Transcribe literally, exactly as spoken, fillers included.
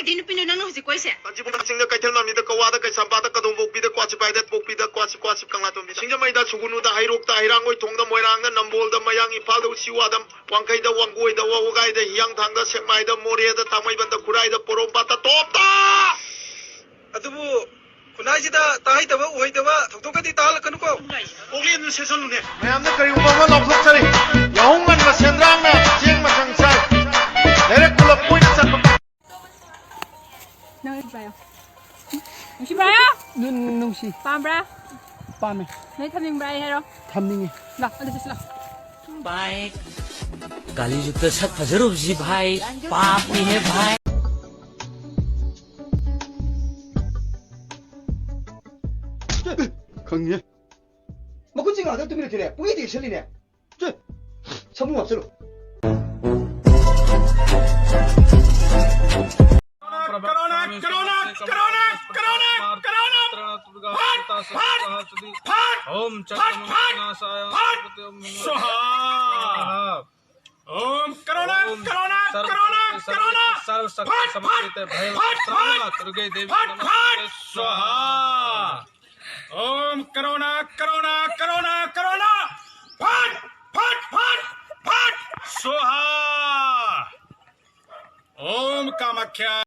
ꯀꯩꯗꯤ ꯅꯨꯄꯤꯅꯣ ꯅꯪꯅ ꯍꯧꯖꯤꯛ ꯀꯣꯏꯁꯦ? ꯀꯥꯟꯆꯤꯄꯨꯔꯗ, ꯀꯛꯆꯤꯡꯗ, ꯀꯩꯊꯦꯜ ꯃꯥꯟꯕꯤꯗ, ꯀꯋꯥꯗ, ꯀꯩꯁꯥꯝꯄꯥꯠꯇ, ꯀꯗꯣꯝꯕꯣꯛꯄꯤꯗ, ꯀ꯭ꯋꯥꯁꯤꯄꯥꯏꯗ, ꯄꯣꯛꯄꯤꯗ, ꯀ꯭ꯋꯥꯁꯤ, ꯀ꯭ꯋꯥꯁꯤ, ꯀꯪꯂꯥꯇꯣꯝꯕꯤꯗ, ꯁꯤꯡꯖꯃꯩꯗ, ꯁꯨꯒꯨꯅꯨꯗ, ꯍꯩꯔꯣꯛꯇ, ꯍꯩꯔꯥꯡꯒꯣꯏ ꯊꯣꯡꯗ, ꯃꯣꯏꯔꯥꯡꯗ, ꯅꯝꯕꯣꯜꯗ, ꯃꯌꯥꯡ ꯏꯝꯐꯥꯜꯗ, ꯎꯆꯤꯋꯥꯗ, ꯋꯥꯡꯈꯩꯗ, ꯋꯥꯡꯒꯣꯏꯗ, ꯋꯥꯕꯒꯥꯏꯗ, ꯍꯤꯌꯥꯡꯊꯥꯡꯗ, ꯁꯦꯛꯃꯥꯏꯗ, ꯃꯣꯔꯦꯗ, ꯊꯥꯡꯃꯩꯕꯟꯗ, ꯈꯨꯔꯥꯏꯗ, ꯄꯣꯔꯣꯝꯄꯥꯠꯇ, ꯇꯣꯞꯇ꯫ ꯑꯗꯨꯕꯨ ꯈꯨꯟꯅꯥꯏꯁꯤꯗ ꯇꯥꯍꯩꯗꯕ ꯎꯍꯩꯗꯕ ꯊꯧꯗꯣꯛꯀꯗꯤ ꯇꯥꯍꯜꯂꯛꯀꯅꯨꯀꯣ꯫ ꯄꯣꯛꯂꯦꯟꯗꯨ ꯁꯦꯠꯆꯜꯂꯨꯅꯦ꯫ ꯃꯌꯥꯝꯗ ꯀꯔꯤꯒꯨꯝꯕ ꯑꯃ ꯂꯥꯎꯊꯣꯛꯆꯔꯤ꯫ ꯌꯥꯍꯧ ꯉꯟꯕ ꯁꯦꯟꯗ꯭ꯔꯥꯡꯅ ꯆꯦꯡ ꯃꯁꯪ ꯆꯥꯏ꯫ ꯂꯩꯔꯛ ꯈꯨꯜꯂꯛ ꯀꯣꯏꯅ ꯆꯠꯄ꯫ ꯅꯪ ꯅꯨꯡꯁꯤ ꯄꯥꯏꯌꯣ꯫ ꯅꯨꯡꯁꯤ ꯄꯥꯏꯌꯣ꯫ ꯅꯨ-, ꯅꯨꯡꯁꯤ꯫ ꯄꯥꯝꯕ꯭ꯔꯥ? ꯄꯥꯝꯃꯦ꯫ ꯅꯣꯏ ꯊꯝꯅꯤꯡꯕ꯭ꯔꯥ ꯑꯩ ꯍꯥꯏꯔꯣ? ꯊꯝꯅꯤꯡꯉꯤ꯫ ꯂꯥꯛ, ꯑꯗꯨ ꯆꯠꯁꯤ ꯂꯥꯛ꯫ ꯚꯥꯏ, ꯀꯥꯂꯤ ꯖꯨꯛꯇ ꯁꯛ ꯐꯖꯔꯨꯕꯁꯤ ꯚꯥꯏ, ꯄꯥꯞꯅꯤꯍꯦ ꯚꯥꯏ꯫ ꯈꯪꯉꯦ꯫ ꯃꯈꯨꯠꯁꯤ ꯉꯥꯛꯇ ꯇꯨꯃꯤꯟꯅ ꯊꯤꯜꯂꯦ꯫ ꯄꯨꯡꯌꯦꯠꯇ ꯌꯦꯠꯁꯜꯂꯤꯅꯦ꯫ ꯁꯦ, ꯁꯥꯃꯨ ꯍꯥꯞꯆꯜꯂꯨ꯫ ꯀꯔꯣꯅꯥ, ꯀꯔꯣꯅꯥ, ꯀꯔꯣꯅꯥ, ꯀꯔꯣꯅꯥ, ꯀꯔꯣꯅꯥ, ꯀꯔꯣꯅꯥ, ꯐꯠ, ꯐꯠ, ꯐꯠ, ꯐꯠ, ꯐꯠ, ꯐꯠ, ꯐꯠ, ꯁ꯭ꯋꯥꯍꯥ꯫ ॐ करुणा, ॐ करुणा, सर्व करुणा, सर्व करुणा। सर्व शक्ति फट, समर्पित फट, भैरव फट, त्राण फट, दुर्गे देवी फट, नमस्ते फट। स्वाहा। ॐ करुणा, करुणा, करुणा, करुणा। फट, फट, फट, फट। स्वाहा। ॐ कामाख्या।